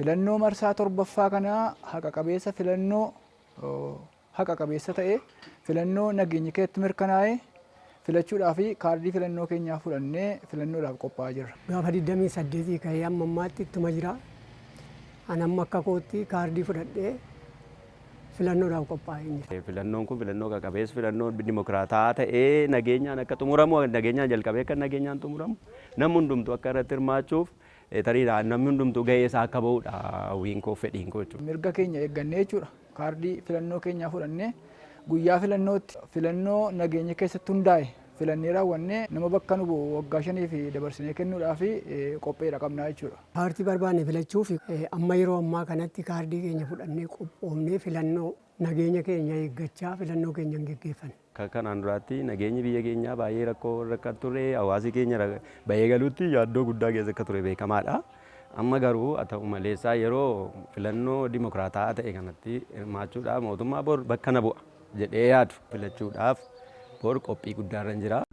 Filannoo marsaa 7ffaa kana haqa qabeessa, filannoo haqa qabeessa ta'e, filannoo nageenyi keetti mirkanaa'e filachuudhaaf kaardii filannoo keenyaa fudhannee filannoodhaaf qophaa'aa jirra. Gaafa 28 ka'ee amma ammaatti ittuma jira. Ani amma akka kootti kaardii fudhadhee filannoodhaaf qophaa'ee jira. Filannoon kun filannoo qabeessa, filannoo dimokiraataa ta'ee nageenyaan akka xumuramu, nageenyaan jalqabee akka nageenyaan xumuramu, namni hundumtuu akka irratti hirmaachuuf, tarii namni hundumtuu gahee isaa akka bahudha hawwiin koo, fedhiin koo jechuudha. Mirga keenya eeggannee jechuudha. Kaardii filannoo keenyaa fudhannee guyyaa filannootti filannoo nageenya keessatti hundaa'e filannee raawwannee nama bakka nu bu'u waggaa 5 fi dabarsinee kennuudhaaf qopheedha qabnaa jechuudha. Paartii barbaanne filachuuf amma yeroo ammaa kanatti kaardii keenya fudhannee qophoofnee filannoo nageenya keenya eeggachaa filannoo keenya hin geggeeffanne. Akka kanaan duraatti nageenyi biyya keenyaa baay'ee rakkoo irra akka ture, hawaasi keenya bahee galuutti yaaddoo guddaa keessa akka ture beekamaadha. Amma garuu haa ta'u maleessaa yeroo filannoo dimokiraataa ta'e kanatti hirmaachuudhaaf, mootummaa bor bakka na bu'a jedhee yaadu filachuudhaaf bor qophii guddaa irra jira.